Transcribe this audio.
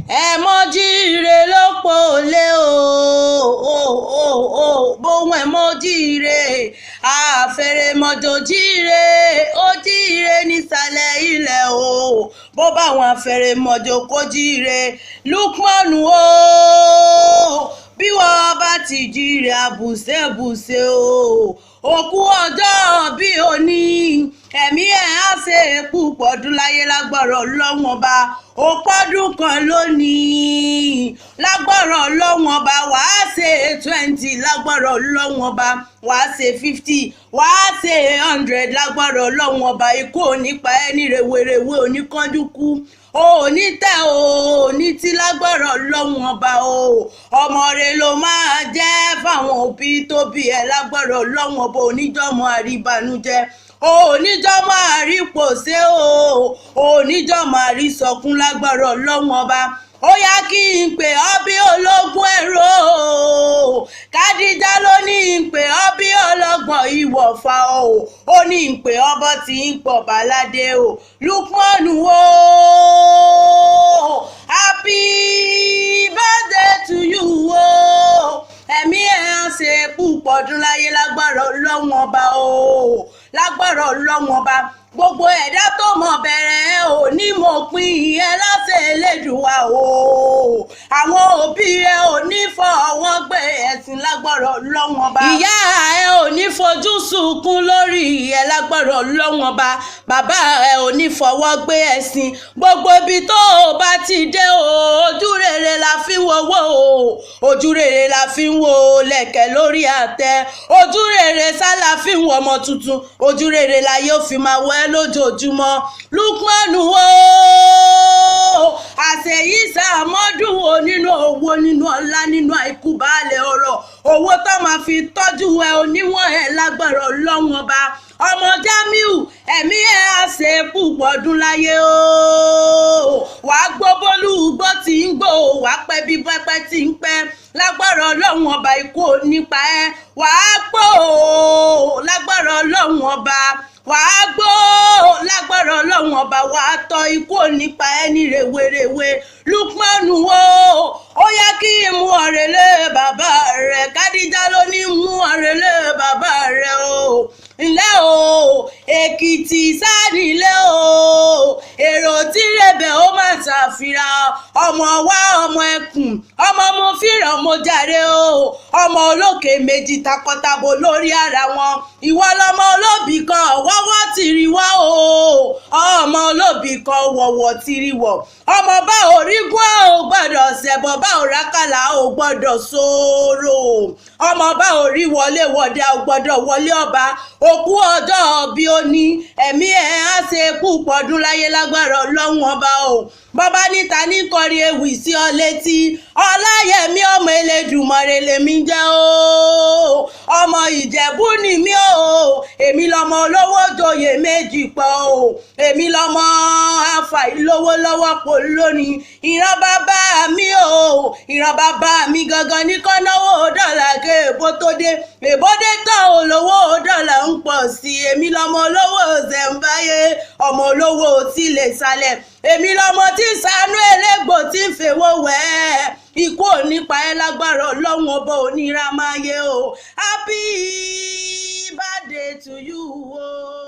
Ẹ mọ́ jíire lópo lé o, o o o bóun ẹ mọ́ jíire, àfẹrẹmọjò jíire, ó jíire nísàlẹ̀ ilẹ̀ o, bó bá wọn àfẹrẹmọjò kó jíire. Lukmanu o, bí wọ́n bá ti jíire àbùsẹ̀bùsẹ̀ o, òkú ọjọ́ bí òní, ẹ̀mí ẹ̀ á ṣe púpọ̀ ọdún láyé lágbọ́rọ̀ Ọlọ́run Ọba. Ó pọ́dún kan lónìí lágbọ́rọ̀ Ọlọ́run Ọba, wàá ṣe 20 lágbọ́rọ̀ Ọlọ́run Ọba, wàá ṣe 50, wàá ṣe 100 lágbọ́rọ̀ Ọlọ́run Ọba. Ikú ò ní pa ẹ́ ní rèwerèwe, ò ní kánjú kú, ò ní tẹ́ o, ò ní tí lágbọ́rọ̀ Ọlọ́run Ọba o. Ọmọ rẹ ló máa jẹ́ fáwọn òbí tó bí ẹ lágbọ́rọ̀ Ọlọ́run Ọba, oníjọ́mọ àríbànújẹ́, oníjọ́mọ àrípòsé o, oníjọ́mọ àrísọkún lágbọ́rọ̀ Ọlọ́run Ọba. Ó yá kí n pè ọ́ bí ológun ẹ̀rọ o, Kádíjà ló ní n pè ọ́ bí ọlọ́gbọ̀n ìwọ̀fà o, ó ní n pè ọ́ bọ́ tí ń pọ̀ bàládé o. Lukmanu o, happy birthday to you o. Ẹ̀mí ẹ̀ á ṣe púpọ̀ ọdún láyé lágbára Ọlọ́run Ọba o, lágbára Ọlọ́run Ọba. Gbogbo ẹ̀dá tó mọ̀ bẹ̀rẹ̀ ò ní mọ̀ pín ìyẹn láṣẹ Elédùwà o. Àwọn òbí ẹ ò ní fọwọ́ gbé ẹ̀sìn lágbára Ọlọ́run Ọba. Ìyá ẹ ò ní fojú sunkún lórí ìyẹn lágbára Ọlọ́run Ọba. Bàbá ẹ ò ní fọwọ́ gbé ẹ̀sìn. Gbogbo ibi tó o bá ti dé o, ojú rere la fi ń wowó o, ojú rere la fi ń wo lẹ̀kẹ̀ lórí àtẹ, ojú rere sá la fi ń wọ ọmọ tuntun, ojú rere la yóò fi máa wọ ẹ́ lójoojúmọ́. Lukmanu o, àṣeyí sàmọ́dún o, nínú owó, nínú ọlá, nínú àìkú baálé ọrọ̀, owó tó máa fi tọ́jú ẹ oníwọ̀n ẹ lágbára Ọlọ́run Ọba. Ọmọ Jamiu, ẹ̀mí ẹ̀ á ṣe púpọ̀ ọdún láyé o, wàá gbó bólú gbó tí ń gbó, wàá pẹ́ bí pẹ́pẹ́ tí ń pẹ́ lágbára Ọlọ́run Ọba. Ikú ò nípa ẹ, wàá gbó lágbára Ọlọ́run Ọba, wàá gbó lágbára Ọlọ́run Ọba, wàá tọ́, ikú ò nípa ẹ ní rèwerèwe. Lukmanu o, ó yá kí n mú ọ̀rẹ́lẹ̀ bàbá rẹ̀. Kádíjà ló ní mú ọ̀rẹ́lẹ̀ bàbá rẹ̀ o. Ǹlẹ́ o, Èkìtì sáànílé o, èrò tí rẹ̀bẹ̀ ó máa ṣàfihàn ọmọ wa, ọmọ ẹkùn, ọmọ mo fìràn mo jàre o, ọmọ olókè méjì takọtabo lórí ara wọn. Ìwọ lọmọ olóbì kan wọ́wọ́ tìrì wọ́ o, ọmọ olóbì kan wọ̀wọ̀ tìrì wọ̀, ọmọ bá orígun ò gbọ́dọ̀ ṣẹ̀bọ̀, bá òrákàlà ò gbọ́dọ̀ sọ̀rọ̀, ọmọ bá orí wọlé wọ̀dà ò gbọ́dọ̀ wọlé ọba. Òkú ọjọ́ bí ó ní, ẹ̀mí ẹ̀ á ṣe púpọ̀ ọdún láyé lágbára Ọlọ́run Ọba o. Bọ́bá níta ní kọrin ewì sí ọ létí, Ọláyẹmí ọmọ Elédùmarè lèmi jẹ́ o, ọmọ Ìjẹ̀bú ni mí o, èmi lọmọ olówó joyè méjì pọ̀ o, èmi lọmọ afàìlówó lọ́wọ́ pò lónìí. Ìran bàbá mi o, ìran bàbá mi gangan ní kọ́náwó dọ́là ké èbó tó dé, èbó dé tán olówó dọ́là ń pọ̀ sí i. Èmi lọmọ olówó ṣẹ̀ǹbáyé, ọmọ olówó tí lè sálẹ̀, èmi lọmọ tí ṣàánú elégbò tí ń fèwọ́ wẹ̀ ẹ́. Ikú ò ní pa ẹ́ lágbára Ọlọ́run Ọba, onírà máa yẹ o. Happy birthday to you o.